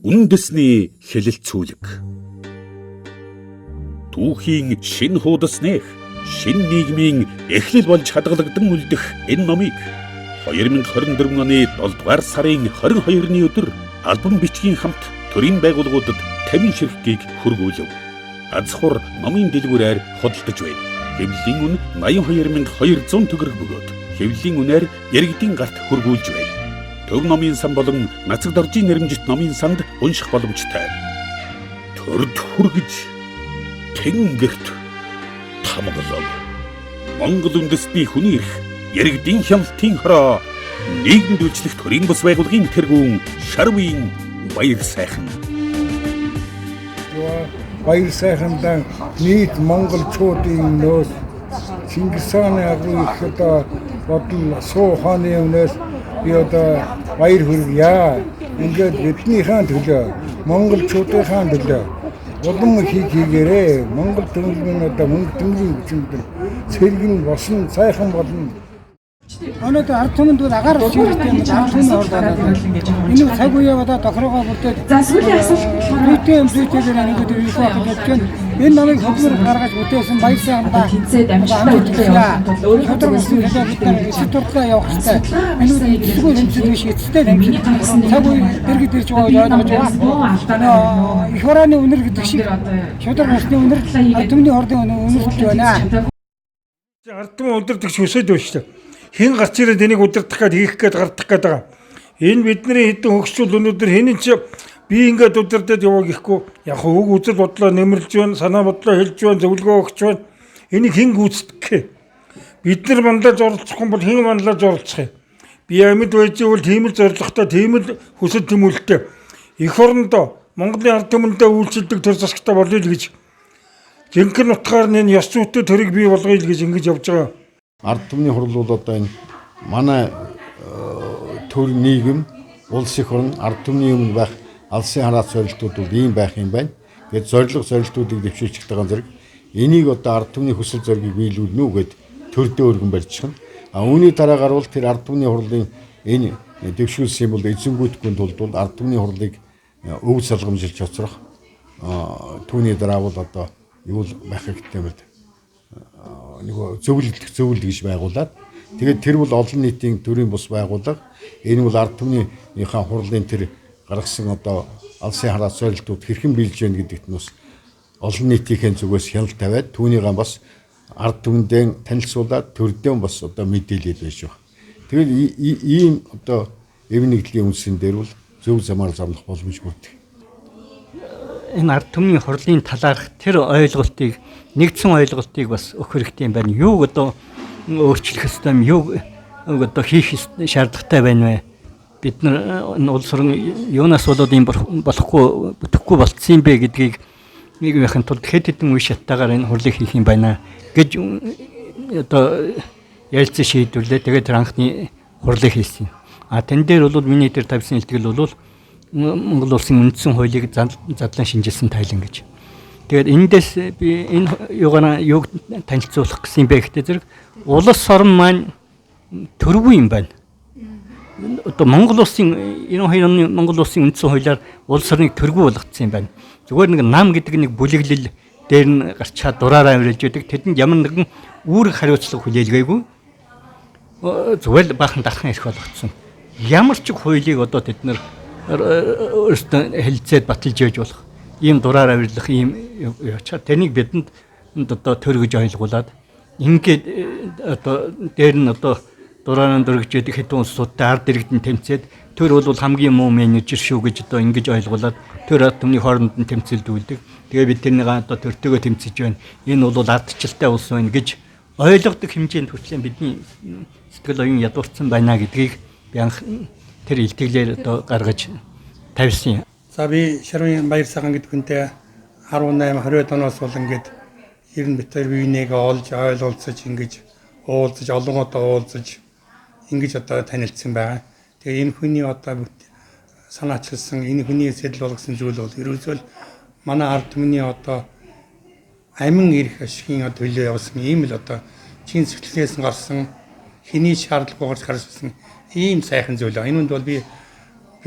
Үндэсний хэлэлцүүлэг. Түүхийн шинэ хуудас нээх, шинэ нийгмийн эхлэл болж хадгалагдан үлдэх энэ номыг 2024 оны 7 дугаар сарын 22-ны өдөр албан бичгийн хамт төрийн байгууллагуудад 50 ширхгийг хүргүүлв. Азхур номын дэлгүүрээр худалдаж байна. Хэвлэлийн үн 82,200 төгрөг бөгөөд хэвлэлийн үнээр иргэдийн гарт хүргүүлж байна. Төв номын сан болон Нацаг доржийн нэрэмжит номын санд унших боломжтой. Төрд хүргэж тэнгэрт тамгалав. Монгол үндэстний хүний эрх, иргэдийн хяналтын хороо, нийгэмд үйлчлэх төрийн бус байгууллагын тэргүүн Шарвын Баяр сайхан. Баяр сайхандан нийт монголчуудын нөөс Чингис хааны агуу их одоо бодол суу хааны өмнөөс би одоо баяр хүргье. Ингээд биднийхээ төлөө, монголчуудынхаа төлөө улам хий хийгээрээ. Монгол төмөлгөн одоо мөнгө төмлийн хүчинд цэргэн босон сайхан болно. Өнөөдөр ард түмэнд бол агаар ус хэрэгтэй юм, ард түмний хурд ороод. Энэ цаг үеэ одоо тохиргоо бүрдээд. За, сүүлийн асуулт болохоор зүйтэй юм зүйтэйгээр нэг өдөр ирэх байх гэж байна. Энэ номыг хөдөлмөр гаргаж бүтээсэн баяр сайхандаа тэнцээд амжилттай хөдлөө явуулахын тулд өөрийнхөө шударга зүгээс усын төлөө бид нар эцэг турдлаа явах хэрэгтэй. Энэ эцэггүй тэмцэл биш, эцэгтэй тэмцэл. Цаг үе дэргэд ирж байгаа гэж ойлгож байна. Их хорооны үнэр гэдэг шиг шударга усны үнэр, ард түмний хордын үнэрч байна. Ард түмэн удирдахч хүсэж байна шүү дээ. Хэн гарч ирээд энийг удирдах гээд хийх гээд гардах гээд байгаа. Энэ бидний хэдэн хөгшчүүл өнөөдөр хэн ч би ингээд удирдаад яваа гэхгүй, яг үг үзэл бодлоо нэмэрлж байна, санаа бодлоо хэлж байна, зөвлөгөө өгч байна. Энийг хэн гүйцэтгэх вэ? Бид нар манлайлж оролцохгүй бол хэн манлайлж оролцох юм? Би амьд байж ивэл тийм л зорилготой, тийм л хүсэл тэмүүлэлтэй. Эх орондоо Монголын ард түмэндээ үйлчилдэг төр засагтай болъё л гэж, жинхэнэ утгаар нь энэ ёс зүйтэй төрийг бий болгоё л гэж ингэж явж байгаа. Ард түмний хурал бол одоо энэ манай төр нийгэм, улс их орн, ард түмний өмнө байх алсын хараат зорилтууд бол ийм байх юм байна. Тэгээд зорилго зорилтуудыг дэвшүүлчих байгаа зэрэг энийг одоо ард түмний хүсэл зоригийг биелүүлнэ үү гэд төрдөө өргөн барьчихна. А үүний дараагаар бол тэр ард түмний хурлын энэ дэвшүүлсэн юм бол эзэнгүүтэхгүй тулд бол ард түмний хурлыг өв салгамжилж хоцрох, түүний дараа бол одоо юу л байх хэрэгтэй юм бэ? Нөгөө зөвлөлдөх зөвлөл гэж байгуулад, тэгээд тэр бол олон нийтийн төрийн бус байгууллага. Энэ бол ард түмнийхээ хурлын тэр гаргасан одоо алсын хараат зорилтууд хэрхэн биелж байна гэдэгт нь бас олон нийтийнхээ зүгээс хяналт тавиад, түүнийгээ бас ард түмэндээ танилцуулаад, төрдөө бас одоо мэдээлэл байж байгаа. Тэгээд ийм одоо эв нэгдлийн үндсэн дээр бол зөв замаар замнах боломж бүрдэх. Энэ ард түмний хурлын талаарх тэр ойлголтыг, нэгдсэн ойлголтыг бас өгөх хэрэгтэй юм байна. Юуг одоо өөрчлөх ёстой юм, юуг одоо хийх шаардлагатай байна вэ? Бид нар энэ улс орон юунаас болоод ийм болохгүй, бүтэхгүй болцсон юм бэ гэдгийг нийгмийн тулд хэд хэдэн үе шаттайгаар энэ хурлыг хийх юм байна гэж одоо ярилцсан, шийдвэрлээ. Тэгээд тэр анхны хурлыг хийсэн. А тэн дээр бол миний дээр тавьсан илтгэл бол Монгол улсын үндсэн хуулийг задлан шинжилсэн тайлан гэж. Тэгээд эндээс би энэ юугаараа юуг танилцуулах гэсэн юм бэ гэхдээ зэрэг улс орон маань төрвгүй юм байна. Одоо Монгол улсын 92 оны Монгол улсын үндсэн хуулиар улс орныг төрвгүй болгоцсон юм байна. Зүгээр нэг нам гэдэг нэг бүлэглэл дээр нь гарчаад дураараа авиралж байдаг. Тэдэнд ямар нэгэн үүрэг хариуцлага хүлээлгээгүй. Зүгээр л баахан дархан эрх болгоцсон. Ямар ч хуулийг одоо тэд нар өөрсдөө хэлцээд баталж явж болох ийм дураар авирлах ийм явчаар тэнийг бидэнд одоо төр гэж ойлгуулад, ингээд одоо дээр нь одоо дураараа дөргиж яадаг хэдэн улсуудтай ард иргэдэн тэмцээд, төр бол хамгийн муу менежер шүү гэж одоо ингэж ойлгуулад, төр ард түмний хооронд нь тэмцэлдүүлдэг. Тэгээ бид тэрнийг одоо төртөөгөө тэмцэж байна. Энэ бол ардчилтай улс байна гэж ойлгодог хэмжээнд хүртлэн бидний сэтгэл оюун ядуурсан байна гэдгийг би анх тэр илтгэлээр одоо гаргаж тавьсан юм. За, би Шарвын Баяр сайхан гэдэг хүнтэй 18 20 оноос бол ингээд ер нь бид хоёр биенийгээ олж ойлголцож, ингэж уулзаж, олон удаа уулзаж, ингэж одоо танилцсан байгаа. Тэгээ энэ хүний одоо санаачилсан, энэ хүний сэтэл болгосон зүйл бол ерөөсөө л манай ард түмний одоо амин эрх ашигын одоо төлөө явсан ийм л одоо чин сэтгэлээс нь гарсан, хэний шаардлагагүй гарч гарсан ийм сайхан зүйл. Энэ үнд бол би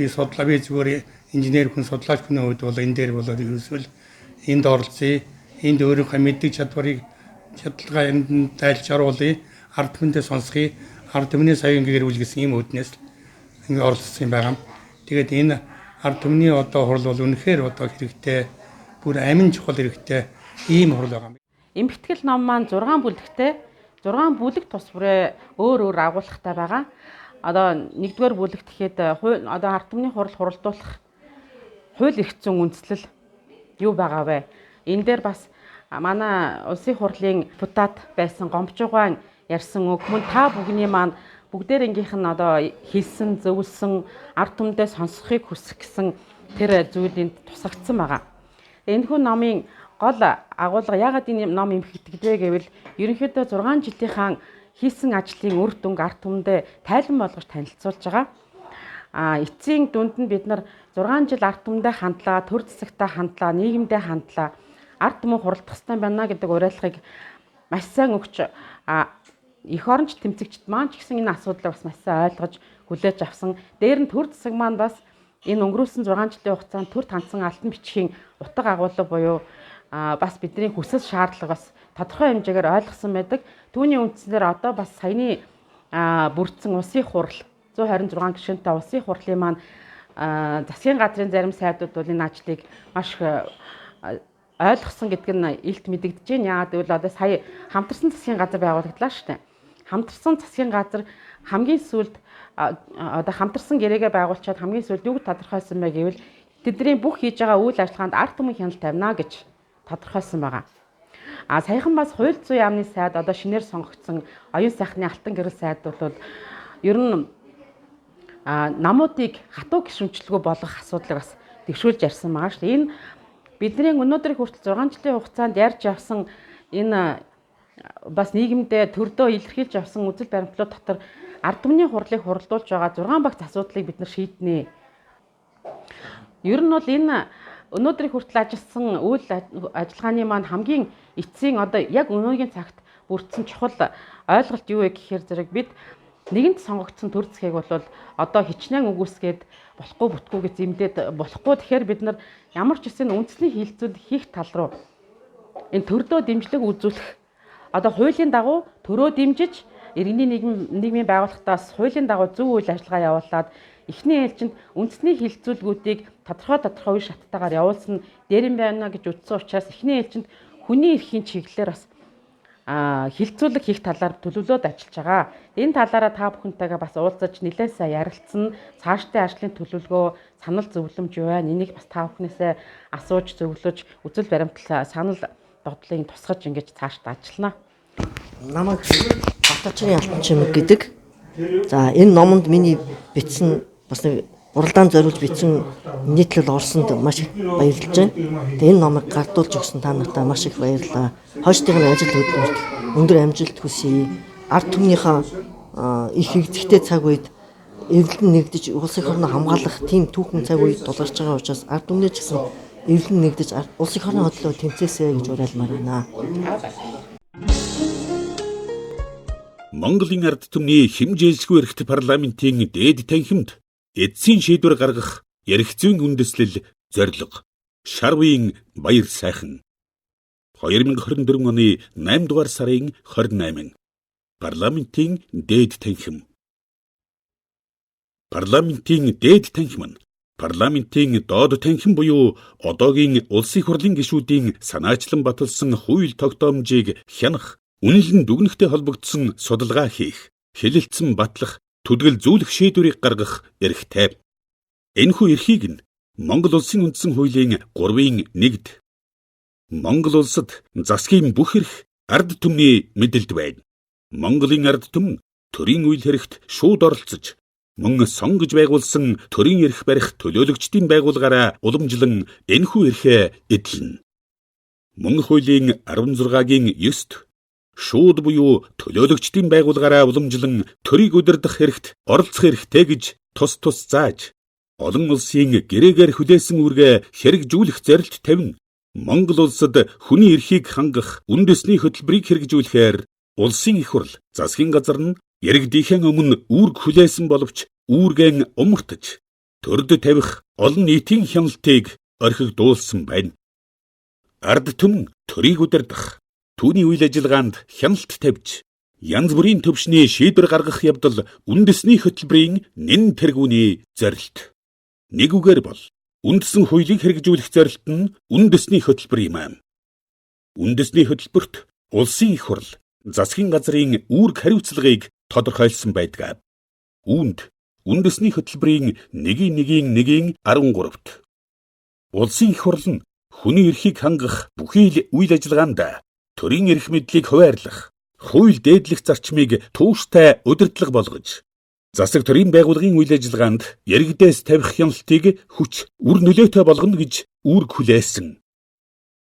судлаа, би зүгээр Инженер хүн, судлаач хүний хувьд бол энэ дээр бол ерөөсөө л энд оролцъё. Энд өөрийнхөө мэддэг чадварыг чадлагаа энд тайлж оруулъя. Ард түмэндээ сонсгоё. Ард түмний соён гэрүүл гэсэн ийм үүднээс ингэ оролцсон юм байгаа. Тэгээд энэ ард түмний одоо хурал бол үнэхээр одоо хэрэгтэй, бүр амин чухал хэрэгтэй ийм хурал байгаа юм. Эмхтгэл ном маань 6 бүлэгтэй, 6 бүлэг тус бүрээ өөр өөр агуулгатай байгаа. Одоо нэгдүгээр бүлэгт гэхэд одоо ард түмний хурал хуралдуулах хууль эрх зүйн үндслэл юу байгаа вэ? Энэ дээр бас манай улсын хурлын депутат байсан Гомбожуугаан ярьсан үг мөн та бүгний маань бүгдээрэнгийнх нь одоо хэлсэн, зөвлөсөн, ард түмдээ сонсохыг хүсэх гэсэн тэр зүйл энд тусгагдсан байгаа. Энэхүү номын гол агуулга яагаад энэ ном эмхэгддэг вэ гэвэл ерөнхийдөө 6 жилийнхаа хийсэн ажлын үр дүнг ард түмэндээ тайлан болгож танилцуулж байгаа. Эцсийн дүнд нь бид нар 6 жил ард түмэндээ хандлаа, төр засагтаа хандлаа, нийгэмдээ хандлаа. Ард түмэн хуралдах ёстой байна гэдэг уриалгыг маш сайн өгч эх оронч тэмцэгчд маань ч гэсэн энэ асуудлыг бас маш сайн ойлгож хүлээж авсан. Дээр нь төр засаг маань бас энэ өнгөрүүлсэн 6 жилийн хугацаанд төрд хандсан алтан бичгийн утга агуулга буюу бас бидний хүсэл шаардлага бас тодорхой хэмжээгээр ойлгосон байдаг. Түүний үндснээр одоо бас саяны бүрдсэн улсын хурал 126 гишүүнтэй улсын хурлын маань засгийн газрын зарим сайдууд бол энэ ажлыг маш ойлгосон гэдг нь илт мэдэгдэж байна. Яагаад гэвэл одоо сая хамтарсан засгийн газар байгуулагдлаа шүү дээ. Хамтарсан засгийн газар хамгийн сүүлд одоо хамтарсан гэрээгээ байгуулчаад хамгийн сүүлд юу тодорхойлсон бэ гэвэл тэдний бүх хийж байгаа үйл ажиллагаанд ард түмэн хяналт тавина гэж тодорхойлсон байгаа. А саяхан бас хууль зүйн яамны сайд одоо шинээр сонгогдсон оюун сайхны алтан гэрэл сайд бол ер нь намуудыг хатуу гишүүнчлэгүү болгох асуудлыг бас дэвшүүлж ярьсан байгаа шүү дээ. Энэ бидний өнөөдрийг хүртэл 6 жилийн хугацаанд ярьж явсан энэ бас нийгэмдээ төрдөө илэрхийлж явсан үзэл баримтлал дотор ард түмний хурлыг хуралдуулж байгаа 6 багц асуудлыг бид нар шийднэ. Ер нь бол энэ өнөөдрийг хүртэл ажилласан үйл ажиллагааны маань хамгийн эцсийн одоо яг өнөөгийн цагт бүрдсэн чухал ойлголт юу вэ гэхээр зэрэг бид нэгэнт сонгогдсон төр засгийг бол одоо хичнээн үгүйсгээд болохгүй бүтггүй гэж зэмлээд болохгүй. Тэгэхээр бид нар ямар ч үсэн үндэсний хилцүүл хийх тал руу энэ төрдөө дэмжлэг үзүүлэх одоо хуулийн дагуу төрөө дэмжиж иргэний нийгмийн байгууллагатаас хуулийн дагуу зөв үйл ажиллагаа явуулаад эхний ээлжинд үндэсний хилцүүлгүүдийг тодорхой үе шаттайгаар явуулсан дээр юм байна гэж үзсэн учраас эхний ээлжинд хүний эрхийн чиглэлээр бас хилцүүлэг хийх талаар төлөвлөөд ажиллаж байгаа. Энэ талаараа та бүхэнтэйгээ бас уулзаж нэлээд сайн ярилцсан, цаашдын ажлын төлөвлөгөө, санал зөвлөмж юу байна? Энийг бас та бүхнээсээ асууж, зөвлөж, үзэл баримтлал, санал бодлыг тусгаж ингэж цаашдаа ажиллана. Намайг Баталчирын Алтан чимэг гэдэг. За энэ номонд миний бичсэн бас нэг уралдаан зориулж бичсэн нийтлэл орсонд маш их баярлж байна. Тэгээ энэ номыг гардуулж өгсөн та нартай маш их баярлалаа. Хойштыг нь ажил хөдөлмөрт өндөр амжилт хүсье. Ард түмнийхээ их хэрэгцээтэй цаг үед эвлэн нэгдэж улс их орноо хамгаалах тийм түүхэн цаг үед тулгарч байгаа учраас ард түмнээ ч гэсэн эвлэн нэгдэж улс их орны хөдлөө тэмцээсэй гэж уриалмаар байна. Монголын ард түмний хэмжээлсгүй эрхт парламентын дээд танхимд эцсийн шийдвэр гаргах эрх зүйн үндэслэл зорилго. Шар үеийн баяр сайхан. 2024 оны 8 дугаар сарын 28. Парламентын дээд танхим. Парламентын дээд танхим нь парламентын доод танхим буюу одоогийн улсын хурлын гишүүдийн санаачлан баталсан хууль тогтоомжийг хянах, үнэлэн дүгнэхтэй холбогдсон судалгаа хийх, хэлэлцэн батлах, түлгэл зүүлэх шийдвэрийг гаргах эрхтэй. Энэхүү эрхийг нь Монгол улсын үндсэн хуулийн 3-ын 1-д Монгол улсад засгийн бүх эрх ард түмний мэдэлд байна. Монголын ард түмэн төрийн үйл хэрэгт шууд оролцож, мөн сонгож байгуулсан төрийн эрх барих төлөөлөгчдийн байгууллагаараа уламжлан энэхүү эрхээ эдлэнэ. Мөн хуулийн 16-гийн 9-т шууд буюу төлөөлөгчдийн байгууллагаараа уламжлан төрийг удирдах эрхт оролцох эрхтэй гэж тус тус зааж, олон улсын гэрээгээр хүлээсэн үүргээ хэрэгжүүлэх зорилт тавин Монгол улсад хүний эрхийг хангах үндэсний хөтөлбөрийг хэрэгжүүлэхээр улсын их хурл засгийн газар нь иргэдийнхээ өмнө үүрэг хүлээсэн боловч үүргэн умартаж төрд тавих олон нийтийн хяналтыг орхигдуулсан байна. Ард түмэн төрийг удирдах, түүний үйл ажиллагаанд хяналт тавьж, янз бүрийн түвшний шийдвэр гаргах явдал үндэсний хөтөлбөрийн нэн тэргүүний зорилт. Нэг үгээр бол үндсэн хуулийг хэрэгжүүлэх зорилт нь үндэсний хөтөлбөр юм аа. Үндэсний хөтөлбөрт улсын их хурл, засгийн газрын үүрэг хариуцлагыг тодорхойлсон байдаг. Үүнд үндэсний хөтөлбөрийн 1.1.1-13-т улсын их хурл нь хүний эрхийг хангах бүхий л үйл ажиллагаанд төрийн эрх мэдлийг хуваарлах, хууль дээдлэх зарчмыг тууштай удирдлага болгож, засаг төрийн байгууллагын үйл ажиллагаанд иргэдээс тавих хяналтыг хүч үр нөлөөтэй болгоно гэж үүрэг хүлээсэн.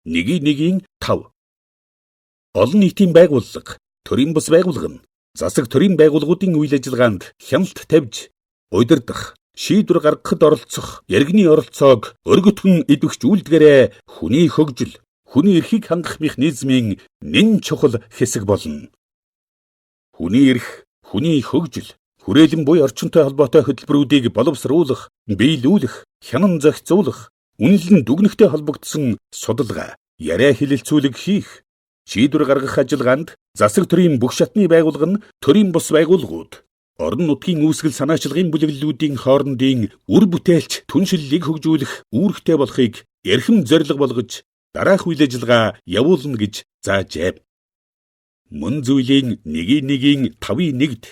1.1.5 Олон нийтийн байгууллага, төрийн бус байгууллага нь засаг төрийн байгууллагуудын үйл ажиллагаанд хяналт тавьж, удирдах, шийдвэр гаргахад оролцох иргэний оролцоог өргөтгөн идэвхжүүлдгээрээ хүний хөгжил, хүний эрхийг хангах механизмын нэн чухал хэсэг болно. Хүний эрх, хүний хөгжил, хүрээлэн буй орчинтой холбоотой хөтөлбөрүүдийг боловсруулах, биелүүлэх, хянан зохицуулах, үнэлэн дүгнэхтэй холбогдсон судалгаа, яриа хэлэлцүүлэг хийх, шийдвэр гаргах ажиллагаанд засаг төрийн бүх шатны байгууллага нь төрийн бус байгууллагууд, орон нутгийн үүсгэл санаачлагын бүлэглэлүүдийн хоорондын үр бүтээлч түншиллийг хөгжүүлэх үүрэгтэй болохыг эрхэм зорилго болгож дараах үйл ажиллагаа явуулна гэж заажээ. Мөн зүйлийн 1.1.5-1-д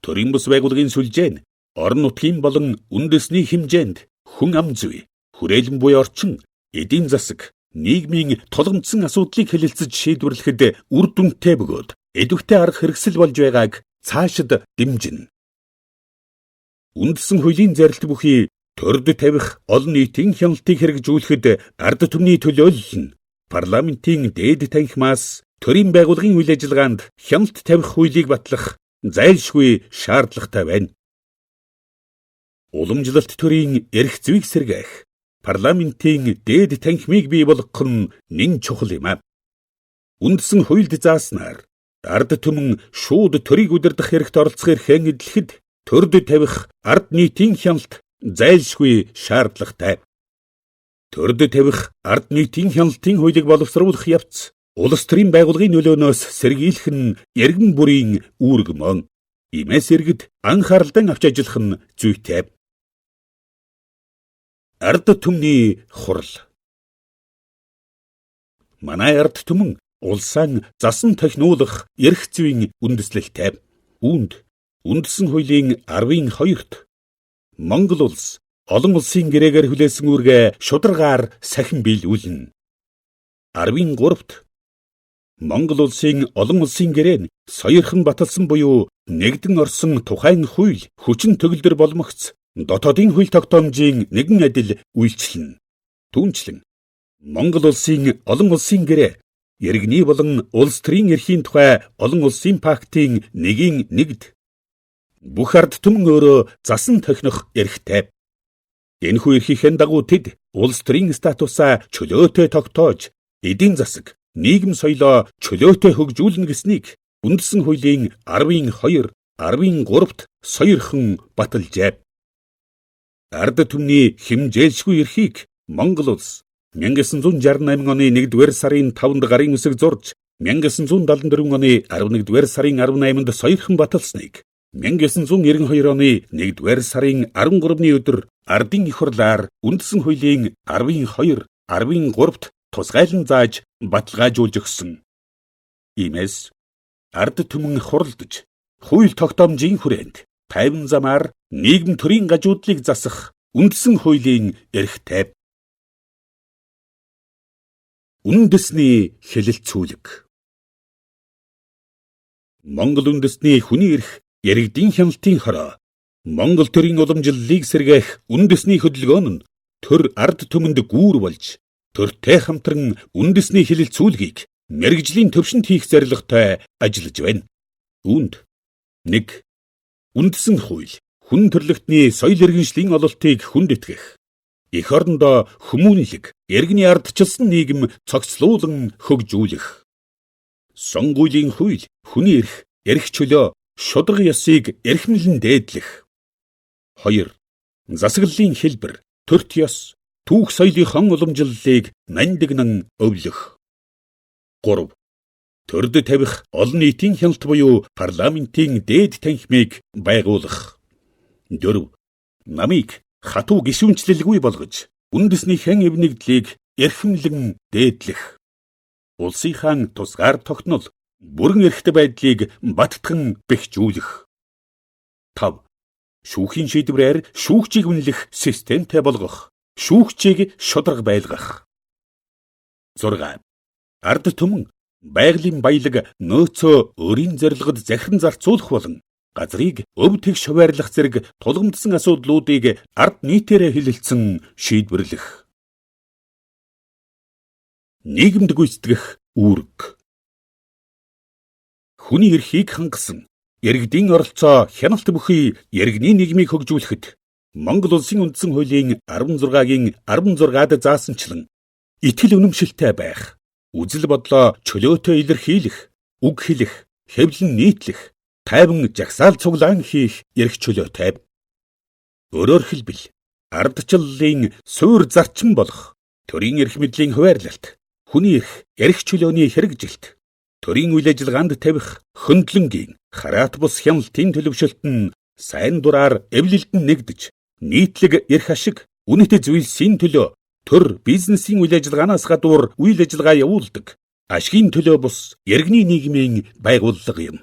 төрийн бус байгууллагын сүлжээ нь орон нутгийн болон үндэсний хэмжээнд хүн ам зүй, хүрээлэн буй орчин, эдийн засаг, нийгмийн тулгамдсан асуудлыг хэлэлцэж шийдвэрлэхэд үр дүнтэй бөгөөд идэвхтэй арга хэрэгсэл болж байгааг цаашид дэмжинэ. Үндсэн хуулийн зорилт бүхий төрд тавих олон нийтийн хяналтыг хэрэгжүүлэхэд ард түмний төлөөлөл нь парламентын дээд танхимаас төрийн байгууллагын үйл ажиллагаанд хяналт тавих хуулийг батлах зайлшгүй шаардлагатай байна. Уламжлалт төрийн эрх зүйг сэргээх парламентын дээд танхимыг бий болгох нь нэн чухал юм аа. Үндсэн хуульд зааснаар ард түмэн шууд төрийг удирдах хэрэгт оролцох эрхээ эдлэхэд төрд тавих ард нийтийн хяналт зайлшгүй шаардлагатай. Төрд тавих ард нийтийн хяналтын хуулийг боловсруулах явц улс төрийн байгууллагын нөлөөнөөс сэргийлэх нь иргэн бүрийн үүрэг мөн. Иймээс иргэд анхааралтай авч ажиллах нь зүйтэй. Ард түмний хурал. Манай ард түмэн улсаа засан тохинулах эрх зүйн үндэслэлтэй. Үүнд үндсэн хуулийн 10-2-т Монгол улс олон улсын гэрээгээр хүлээсэн үүргээ шударгаар сахин биелүүлнэ. 10-3-т Монгол улсын олон улсын гэрээ нь соёрхон баталсан буюу нэгдэн орсон тухайн хууль хүчин төгөлдөр боломогц дотоодын хууль тогтоомжийн нэгэн адил үйлчилнэ. Түүнчлэн Монгол улсын олон улсын гэрээ иргэний болон улс төрийн эрхийн тухай олон улсын пактын 1-1-д бүх ард түмэн өөрөө засан тохинох эрхтэй. Энэхүү эрхийнхэн дагуу тэд улс төрийн статусаа чөлөөтэй тогтоож, эдийн засаг, нийгэм соёлоо чөлөөтэй хөгжүүлнэ гэснийг үндсэн хуулийн 10-2, 10-3-т соёрхон баталжээ. Ард түмний хэмжээлшгүй эрхийг Монгол улс 1968 оны 1-р сарын 5-нд гарын үсэг зурж, 1974 оны 11-р сарын 18-нд соёрхон баталсныг 1992 оны 1-р сарын 13-ны өдөр ардын их хурлаар үндсэн хуулийн 10-2, 10-3-т тусгайлан зааж баталгаажуулж өгсөн. Иймээс ард түмэн хуралдаж, хууль тогтоомжийн хүрээнд тайван замаар нийгэм төрийн гажуудлыг засах үндсэн хуулийн эрхтэй. Үндэсний хэлэлцүүлэг. Монгол үндэсний хүний эрх иргэдийн хяналтын хороо Монгол төрийн уламжлалыг сэргээх үндэсний хөдөлгөөн нь төр ард түмэнд гүүр болж төртэй хамтран үндэсний хэлэлцүүлгийг мэргэжлийн төвшөнд хийх зорилготой ажиллаж байна. Үүнд 1. Үндсэн хууль хүн төрлөختний соёл иргэншлийн ололтыг хүндэтгэх, эх орондоо хүмүүнлэг, иргэний ардчилсан нийгэм цогцлуулан хөгжүүлэх. Сонгуулийн хууль хүний эрх, эрх чөлөө, шударга ёсыг эрхэмлэн дээдлэх. 2. Засаглалын хэлбэр, төрт ёс, түүх соёлынхон уламжлалыг нандинан өвлөх. 3. Төрд тавих олон нийтийн хяналт буюу парламентийн дээд танхимыг байгуулах. 4. Намыг хатуу гишүүнчлэлгүй болгож үндэснийхэн эвнэгдлийг эрхэмлэн дээдлэх. Улсынхаа тусгаар тогтнол, бүрэн эрхтэй байдлыг баттган бэхжүүлэх. 5. Шүүхийн шийдвэрээр шүүгчийг үнэлэх системтэй болгох. Шүүгчийг шударга байлгах. 6. Ард түмэн байгалийн баялаг нөөцөө өөрийн зорилгод захиран зарцуулах болон газрыг өв тэгш хуваарлах зэрэг тулгамдсан асуудлуудыг ард нийтээрээ хэлэлцэн шийдвэрлэх. Нийгэмд гүйцэтгэх үүрэг. Хүний эрхийг хангасан иргэдийн оролцоо хяналт бүхий иргэний нийгмийг хөгжүүлэхэд Монгол Улсын үндсэн хуулийн 16-гийн 16-ад заасанчлан итгэл үнэмшилтэй байх, үзэл бодлоо чөлөөтэй илэрхийлэх, үг хэлэх, хэвлэн нийтлэх, тайван жагсаал цуглаан хийх эрх чөлөөтэй. Өөрөөр хэлбэл, ардчлалын суур зарчим болох төрийн эрх мэдлийн хуваарлалт, хүний эрх, эрх чөлөөний хэрэгжилт, төрийн үйл ажиллагаанд тавих хөндлөнгийн хараат бус хяналтын төлөвшөлт нь сайн дураар эвлэлдэн нэгдэж, нийтлэг эрх ашиг, үнэт зүйлсийн төлөө төр бизнесийн үйл ажиллагаанаас гадуур үйл ажиллагаа явуулдаг ашигын төлөө бус иргэний нийгмийн байгууллага юм.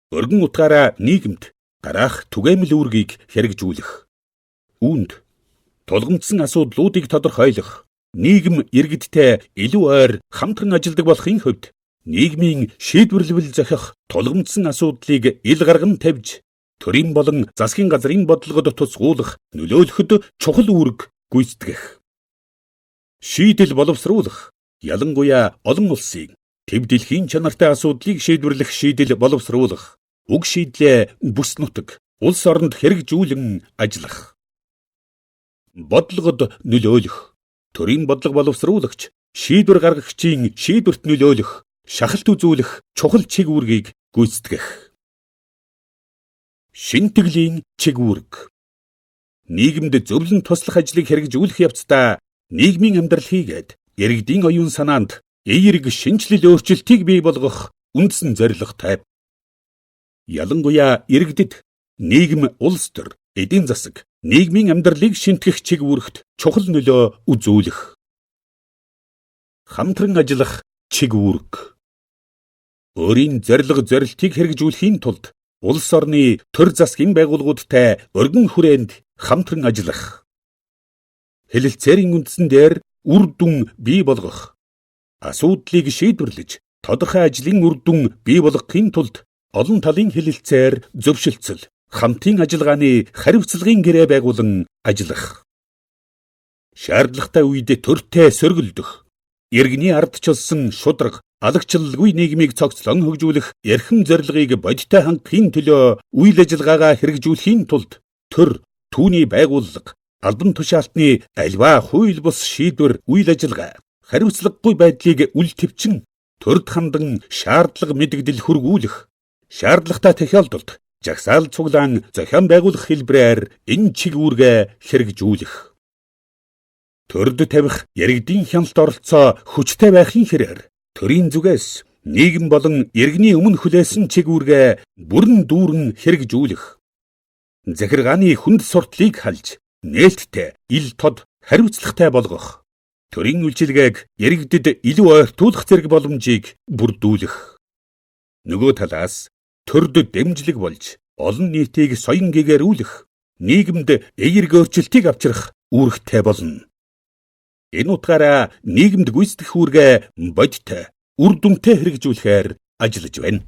Өргөн утгаараа нийгэмд дараах түгээмэл үүргийг хэрэгжүүлэх. Үүнд тулгамдсан асуудлуудыг тодорхойлох, нийгэм иргэдтэй илүү ойр хамтран ажилладаг болохын хувьд нийгмийн шийдвэрлэвэл зохих тулгамдсан асуудлыг ил гарган тавьж, төрийн болон засгийн газрын бодлогод тусгуулах, нөлөөлөхөд чухал үүрэг гүйцэтгэх. Шийдэл боловсруулах, ялангуяа олон улсын төв дэлхийн чанартай асуудлыг шийдвэрлэх шийдэл боловсруулах, уг шийдлээ бүс нутаг, улс оронд хэрэгжүүлэн ажиллах. Бодлогод нөлөөлөх, төрийн бодлого боловсруулагч, шийдвэр гаргагчийн шийдвэрт нөлөөлөх, шахалт үзүүлэх чухал чиг үүргийг гүйцэтгэх. Шинтгэлийн чиг үүрэг. Нийгэмд зөвлөн туслах ажлыг хэрэгжүүлэх явцдаа нийгмийн амьдрал хийгээд иргэдийн оюун санаанд эерэг шинэчлэл өөрчлөлтийг бий болгох үндсэн зорилготой. Ялангуяа иргэдэд нийгэм, улс төр, эдийн засаг, нийгмийн амьдралыг шинтгэх чиг үүрэгт чухал нөлөө үзүүлэх. Хамтран ажиллах чиг үүрэг. Өөрийн зорилго зорилтыг хэрэгжүүлэхийн тулд улс орны төр засгийн байгууллагуудтай өргөн хүрээнд хамтран ажиллах. Хэлэлцээрийн үндсэн дээр үр дүн бий болгох. Асуудлыг шийдвэрлэж тодорхой ажлын үр дүн бий болгохын тулд олон талын хэлэлцээр зөвшөлтсөл, хамтын ажиллагааны хариуцлагын гэрээ байгуулан ажиллах. Шаардлагатай үед төртэй сөргөлдөх. Иргэний ардчилсан шударга, алагчлалгүй нийгмийг цогцлон хөгжүүлэх эрхэм зорилгыг бодиттой хангахын төлөө үйл ажиллагаагаа хэрэгжүүлэхийн тулд төр, түүний байгууллага, албан тушаалтны альва хууль бус шийдвэр үйл ажиллагаа, хариуцлагагүй байдлыг үл тэвчин төрд хандан шаардлага мэдэгдэл хөргүүлэх, шаардлагатай тохиолдолд жагсаал цуглаан зохион байгуулах хэлбэрээр энэ чиг үүргээ хэрэгжүүлэх. Төрд тавих иргэдийн хяналт оролцоо хүчтэй байхын хэрээр төрийн зүгээс нийгэм болон иргэний өмнө хүлээсэн чиг үүргээ бүрэн дүүрэн хэрэгжүүлэх. Захиргааны хүнд суртлыг халж, нээлттэй, ил тод, хариуцлагатай болгох. Төрийн үйлчилгээг иргэдэд илүү ойртуулах зэрэг боломжийг бүрдүүлэх. Нөгөө талаас төрд дэмжлэг болж олон нийтийг соён гэгэрүүлэх, нийгэмд эерэг өөрчлөлтийг авчрах үүрэгтэй болно. Энэ утгаараа нийгэмд гүйцэтгэх үүргээ бодиттой, үр дүнтэй хэрэгжүүлэхээр ажиллаж байна.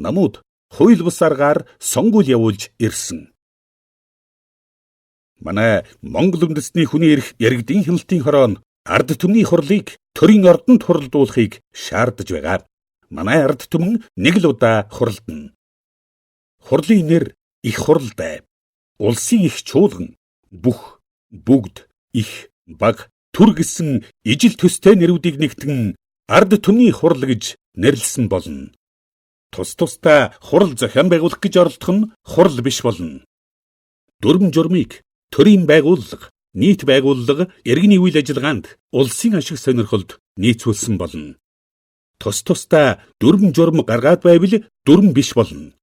Намууд хууль бус аргаар сонгуул явуулж ирсэн. Манай Монгол үндэстний хүний эрх иргэдийн хяналтын хороо нь ард түмний хурлыг төрийн ордонд хуралдуулахыг шаардаж байгаа. Манай ард түмэн нэг л удаа хуралдана. Хурлын нэр их хуралдай. Улсын их чуулган, бүх, бүгд, их, баг, төр гэсэн ижил төстэй нэрүүдийг нэгтгэн ард түмний хурал гэж нэрлэсэн болно. Тус тусдаа хурал зохион байгуулах гэж оролдох нь хурал биш болно. Дүрэм журмыг төрийн байгууллага, нийт байгууллага, иргэний үйл ажиллагаанд улсын ашиг сонирхолд нийцүүлсэн болно. Тус тусдаа дүрэм журм гаргаад байвал дүрэм биш болно.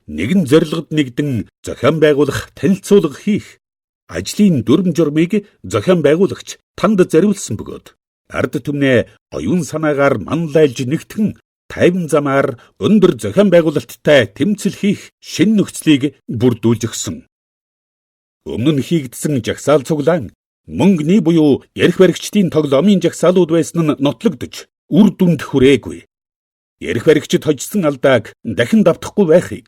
Нэгэн зорилгод нэгдэн зохион байгуулах, танилцуулга хийх ажлын дүрэм журмыг зохион байгуулагч танд зориулсан бөгөөд ард түмнээ оюун санаагаар манлайлж нэгтгэн тайван замаар өндөр зохион байгуулалттай тэмцэл хийх шинэ нөхцөлийг бүрдүүлж өгсөн. Өмнө нь хийгдсэн жагсаал цуглаан мөнгөний буюу эрх баригчдын тоглоомын жагсаалууд байсан нь нотлогдож үр дүнд хүрээгүй. Эрх баригчид хожсон алдааг дахин давтахгүй байхыг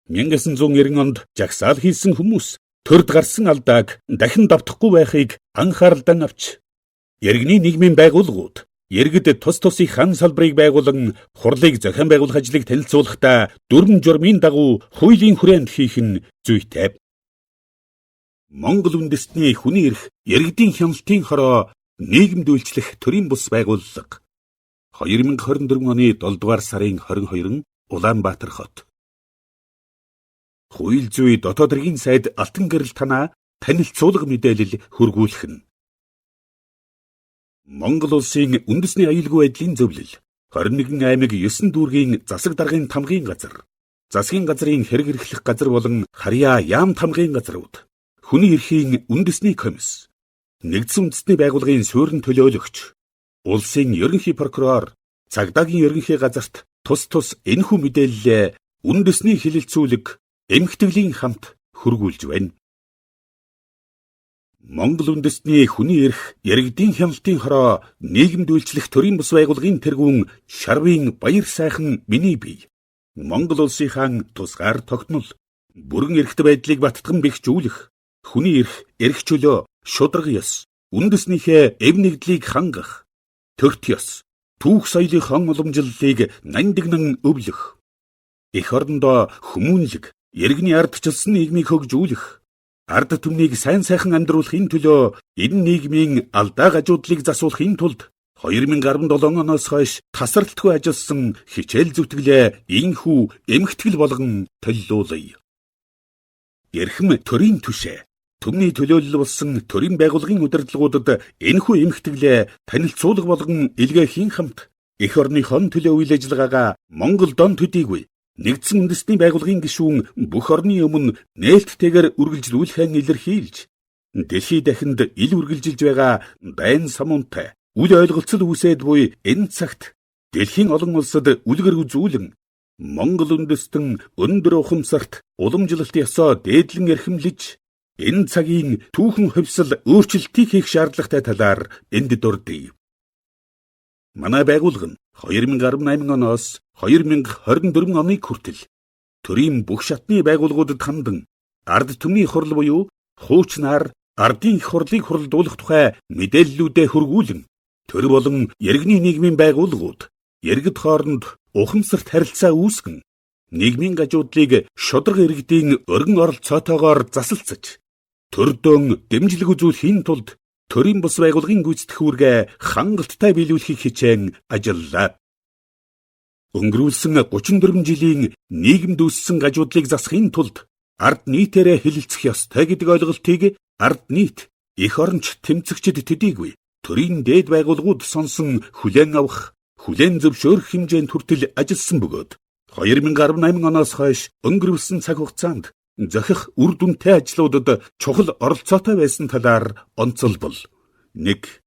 1990 онд жагсаал хийсэн хүмүүс төрд гарсан алдааг дахин давтахгүй байхыг анхааралдан авч иргэний нийгмийн байгууллагууд иргэд тус тусын хан салбарыг байгуулан хурлыг зохион байгуулах ажлыг танилцуулахдаа дүрэм журмын дагуу хуулийн хүрээнд хийх нь зүйтэй. Монгол үндэстний хүний эрх, иргэдийн хяналтын хороо нийгэмд үйлчлэх төрийн бус байгууллага. 2024 оны 7 дугаар сарын 22-нд Улаанбаатар хот. Хууль зүй дотоод хэргийн сайд Алтан гэрэл танаа танилцуулга мэдээлэл хүргүүлэх нь. Монгол улсын үндэсний аюулгүй байдлын зөвлөл 21 аймаг 9 дүүргийн засаг даргын тамгын газар, засгийн газрын хэрэг эрхлэх газар болон харьяа яам тамгын газрууд, хүний эрхийн үндэсний комисс, нэгдсэн үндэсний байгууллагын суурин төлөөлөгч, улсын ерөнхий прокурор, цагдаагийн ерөнхий газарт тус тус энэхүү мэдээллээ үндэсний хэлэлцүүлэг эмхтгэлийн хамт хүргүүлж байна. Монгол үндэстний хүний эрх, иргэдийн хяналтын хороо нийгэмд үйлчлэх төрийн бус байгууллагын тэргүүн Шарвын Баяр сайхан миний бие. Монгол улсынхаа тусгаар тогтнол, бүрэн эрхт байдлыг баттган бэхжүүлэх, хүний эрх, эрх чөлөө, шударга ёс, үндэснийхээ эв нэгдлийг хангах, төрт ёс, түүх соёлын хон уламжлалыг нандинан өвлөх, эх орондоо хүмүүнлэг, иргэний ардчилсан нийгмийг хөгжүүлэх, ард түмнийг сайн сайхан амьдруулахын төлөө энэ нийгмийн алдаа гажуудлыг засуулахын тулд 2017 оноос хойш тасралтгүй ажилласан хичээл зүтгэлээ инхүү эмхтгэл болгон төллүүлье. Эрхэм төрийн түшээ, түмний төлөөлөл болсон төрийн байгууллагын удирдлагуудад энэхүү эмхтгэлээ танилцуулга болгон илгээхийн хамт эх орныхон төлөө үйл ажиллагаагаа Монгол дон төдийгүй нэгдсэн үндэсний байгууллагын гишүүн бүх орны өмнө нээлттэйгээр үргэлжлүүлэхэн илэрхийлж дэлхий дахинд ил үргэлжилж байгаа дайн самуунтай үл ойлголцол үүсээд буй энэ цагт дэлхийн олон улсад үлгэр үзүүлэн Монгол үндэстэн өндөр ухамсарт уламжлалт ёсоо дээдлэн эрхэмлэж энэ цагийн түүхэн хувьсал өөрчлөлтийг хийх шаардлагатай талаар энд дурдъя. Манай байгууллага нь 2018 оноос 2024 оныг хүртэл төрийн бүх шатны байгууллагуудад хандан ард түмний хурал буюу хуучнаар ардын их хурлыг хуралдуулах тухай мэдээллүүдээ хүргүүлэн төр болон иргэний нийгмийн байгууллагууд иргэд хооронд ухамсарт харилцаа үүсгэн нийгмийн гажуудлыг шударга иргэдийн өргөн оролцоотойгоор засалцаж төрдөөн дэмжлэг үзүүлэхийн тулд төрийн бус байгууллагын гүйцэтгэх үүргээ хангалттай биелүүлэхийг хичээн ажиллалаа. Өнгөрүүлсэн 34 жилийн нийгэмд үүссэн гажуудлыг засахын тулд ард нийтээрээ хэлэлцэх ёстой гэдэг ойлголтыг ард нийт эх оронч тэмцэгчид төдийгүй төрийн дээд байгууллагууд сонсон хүлээн авах, хүлээн зөвшөөрөх хэмжээнд хүртэл ажилласан бөгөөд 2018 оноос хойш өнгөрүүлсэн цаг хугацаанд зохих үр дүнтэй ажлуудад чухал оролцоотой байсан талаар онцолбол 1.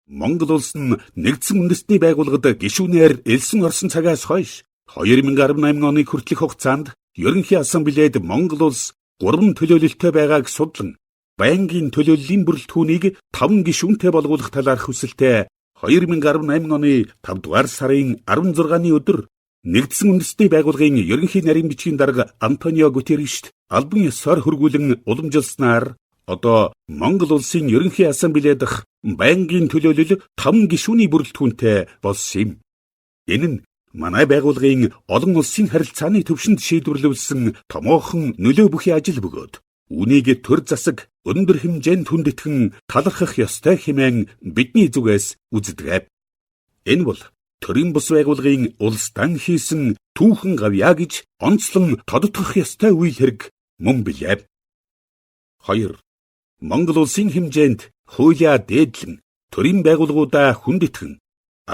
Монгол улс нь нэгдсэн үндэстний байгууллагад гишүүнээр элсэн орсон цагаас хойш 2018 оны хүртэлх хугацаанд Ерөнхий Ассамблеяд Монгол улс 3 төлөөлөлтөй байгааг судлан байнгын төлөөллийн бүрэлдэхүүнийг 5 гишүүнтэй болгуулах талаарх хүсэлтэд 2018 оны 5 дугаар сарын 16-ны өдөр нэгдсэн үндэстний байгууллагын ерөнхий нарийн бичгийн дарга Антонио Гутерришт албан ёсоор хөргүүлэн уламжилснаар одоо Монгол улсын ерөнхий ассамблей дахь байнгын төлөөлөл 5 гишүүний бүрэлдэхүүнтэй болсон юм. Энэ нь манай байгууллагын олон улсын харилцааны төвшөнд шийдвэрлүүлсэн томоохон нөлөө бүхий ажил бөгөөд үүнийг төр засаг өндөр хэмжээнд хүндэтгэн талархах ёстой хэмээн бидний зүгээс үздэг. Энэ бол төрийн бус байгууллагын улсдан хийсэн түүхэн гавьяа гэж онцлон тодотгох ёстой үйл хэрэг мөн билээ. 2. Монгол улсын хэмжээнд хуулиа дээдлэн төрийн байгууллагуудаа хүндэтгэн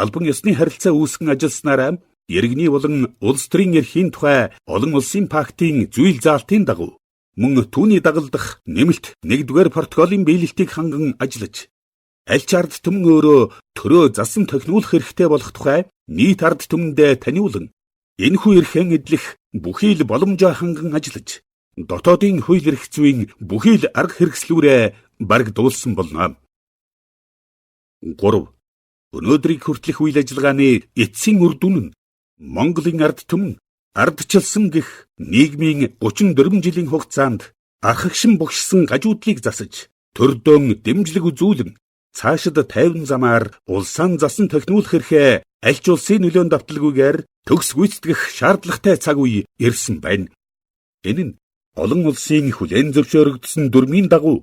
албан ёсны харилцаа үүсгэн ажилласнаараа иргэний болон улс төрийн эрхийн тухай олон улсын пактын зүйл заалтын дагуу мөн түүний дагалдах нэмэлт 1-р протоколын биелэлтийг ханган ажиллаж аль ч ард түмэн өөрөө төрөө засан тохируулах эрхтэй болох тухай нийт ард түмэндээ таниулан энэхүү эрхэн эдлэх бүхий л боломжоо ханган ажиллаж дотоодын хууль эрх зүйн бүхий л арга хэрэгслүүрээ барагдуулсан болно. 3. Өнөөдрийг хүртэлх үйл ажиллагааны эцсийн үр дүн нь Монголын ард түмэн ардчилсан гэх нийгмийн 34 жилийн хугацаанд архагшин богшсон гажуудлыг засаж төрдөө дэмжлэг үзүүлэн цаашид тайван замаар улсаа засан тохируулах эрхээ аль ч улсын нөлөөнд давталгүйгээр төгс гүйцэтгэх шаардлагатай цаг үе ирсэн байна. Энэ нь олон улсын хүлээн зөвшөөрөгдсөн дүрмийн дагуу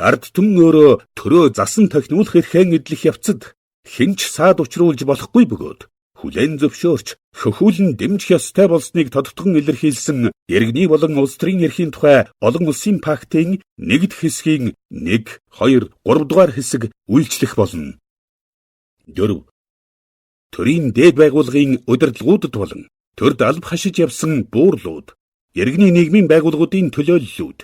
ард түмэн өөрөө төрөө засан тохируулах эрхээ эдлэх явцад хэн ч саад учруулж болохгүй бөгөөд хүлээн зөвшөөрч хөхүүлэн дэмжих ёстой болсныг тодтгон илэрхийлсэн иргэний болон улс төрийн эрхийн тухай олон улсын пактын нэгд хэсгийн 1, 2, 3 дугаар хэсэг үйлчлэх болно. 4. Төрийн дээд байгууллагын удирдлагуудад болон төрд алба хашиж явсан буурлууд, иргэний нийгмийн байгууллагуудын төлөөллүүд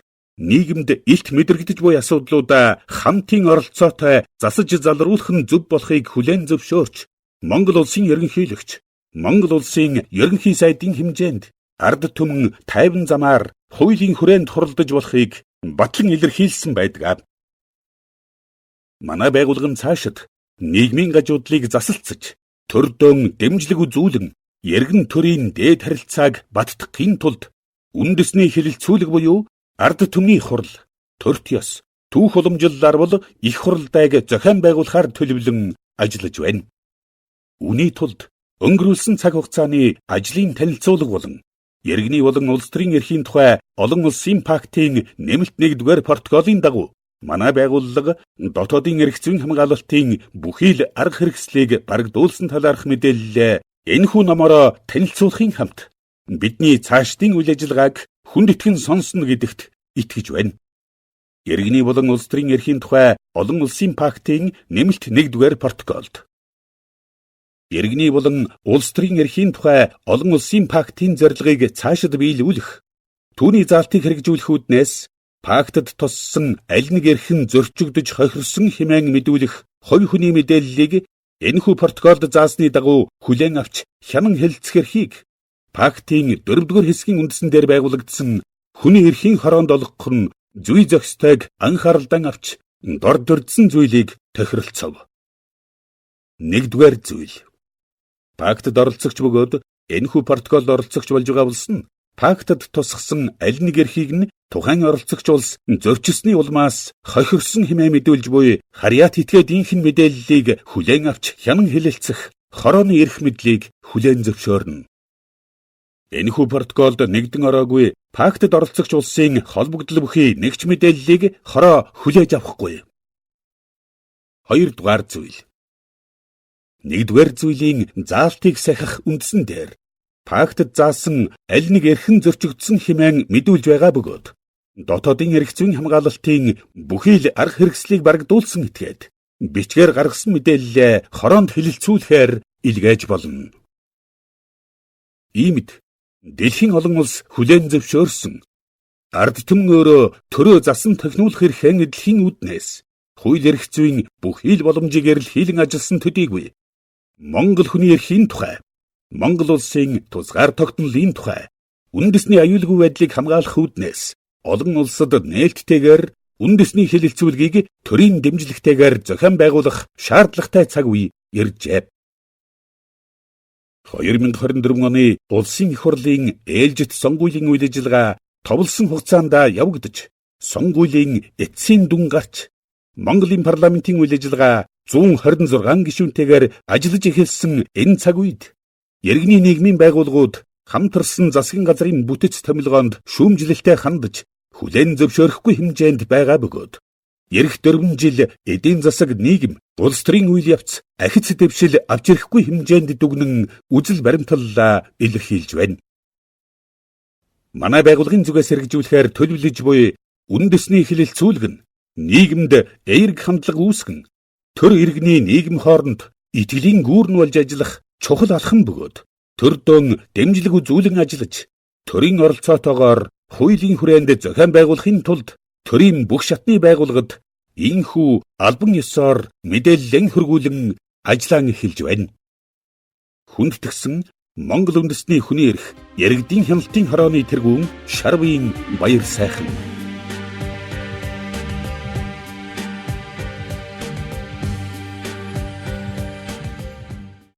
нийгэмд илт мэдрэгдэж буй асуудлуудаа хамтын оролцоотой засаж залруулах нь зөв болохыг хүлээн зөвшөөрч Монгол улсын ерөнхийлөгч, Монгол улсын ерөнхий сайдын хэмжээнд ард түмэн тайван замаар хуулийн хүрээнд хуралдаж болохыг батлан илэрхийлсэн байдаг. Манай байгууллага нь цаашид нийгмийн гажуудлыг засалцаж, төрдөө дэмжлэг үзүүлэн эргэн төрийн дээд харилцааг баттгахын тулд үндэсний хэлэлцүүлэг буюу ард түмний хурал, төрт ёс, түүх уламжлалаар бол их хуралдайг зохион байгуулахаар төлөвлөн ажиллаж байна. Үүний тулд өнгөрүүлсэн цаг хугацааны ажлын танилцуулга болон иргэний болон улс төрийн эрхийн тухай олон улсын пактын нэмэлт 1-р протоколын дагуу манай байгууллага дотоодын эрх зүйн хамгаалалтын бүхий л арга хэрэгслийг барагдуулсан талаарх мэдээллээ энэхүү номороо танилцуулахын хамт бидний цаашдын үйл ажиллагааг хүндэтгэн сонсно гэдэгт итгэж байна. Иргэний болон улс төрийн эрхийн тухай олон улсын пактын нэмэлт 1-р протоколд иргэний болон улс төрийн эрхийн тухай олон улсын пактын зорилгыг цаашид биелүүлэх, түүний заалтыг хэрэгжүүлэх үүднээс пактад туссан аль нэг эрх нь зөрчигдөж хохирсон хэмээн мэдүүлэх хувь хүний мэдээллийг энэхүү протоколд заасны дагуу хүлээн авч хянан хэлэлцэх эрхийг пактын 4-р хэсгийн үндсэн дээр байгуулагдсан хүний эрхийн хороонд олгох нь зүй зохистойг анхааралдан авч дор дурдсан зүйлийг тохиролцов. 1-р зүйл. Пактад оролцогч бөгөөд энэхүү протоколд оролцогч болж байгаа улс нь пактад тусгасан аль нэг эрхийг нь тухайн оролцогч улс зөрчилсөний улмаас хохирсон хэмээн мэдүүлж буй харьяат этгээд инхэн мэдээллийг хүлээн авч хянан хэлэлцэх хорооны эрх мэдлийг хүлээн зөвшөөрнө. Энэхүү протоколд нэгдэн ороогүй пактад оролцогч улсын холбогдол бүхий нэгч мэдээллийг хороо хүлээж авахгүй. 2-р зүйл. 1-р зүйлийн заалтыг сахих үндсэн дээр пактад заасан аль нэг эрхэн зөрчигдсөн хэмээн мэдүүлж байгаа бөгөөд дотоодын эрх зүйн хамгаалалтын бүхий л арга хэрэгслийг барагдуулсан этгээд бичгээр гаргасан мэдээллээ хороонд хэлэлцүүлэхээр илгээж болно. Иймд дэлхийн олон улс хүлээн зөвшөөрсөн ард түмэн өөрөө төрөө засан тохируулах эрхэн эдлэхийн үүднээс хууль эрх зүйн бүхий л боломжийг эрэлхийлэн ажилласан төдийгүй Монгол хүний эрхийн тухай, Монгол улсын тусгаар тогтнолын тухай үндэсний аюулгүй байдлыг хамгаалах үүднээс олон улсад нээлттэйгээр үндэсний хэлэлцүүлгийг төрийн дэмжлэгтэйгээр зохион байгуулах шаардлагатай цаг үе иржээ. 2024 оны улсын их хурлын ээлжит сонгуулийн үйл ажиллагаа товлсон хугацаанд явагдаж, сонгуулийн эцсийн дүн гарч Монголын парламентын үйл ажиллагаа 126 гишүүнтэйгээр ажиллаж эхэлсэн энэ цаг үед иргэний нийгмийн байгууллагууд хамтарсан засгийн газрын бүтэц томилгоонд шүүмжлэлтэй хандаж хүлээн зөвшөөрөхгүй хэмжээнд байгаа бөгөөд Ирэх 4 жил эдийн засаг, нийгэм, улс төрийн үйл явц ахиц дэвшил авч ирэхгүй хэмжээнд дүгнэн үзэл баримтлалаа илэрхийлж байна. Манай байгууллагын зүгээс хэрэгжүүлэхээр төлөвлөж буй үндэсний хэлэлцүүлэг нь нийгэмд эерэг хандлага үүсгэн төр иргэний нийгэм хооронд итгэлийн гүүрэн болж ажиллах чухал алхам бөгөөд төрдөө дэмжлэг үзүүлэн ажиллаж төрийн оролцоотойгоор хуулийн хүрээнд зохион байгуулахын тулд төрийн бүх шатны байгууллагад ийнхүү албан ёсоор мэдээллэн хөргүүлэн ажлаа эхэлж байна. Хүндэтгсэн Монгол үндэсний хүний эрх, иргэдийн хяналтын хорооны тэргүүн Шарвын Баяр сайхан.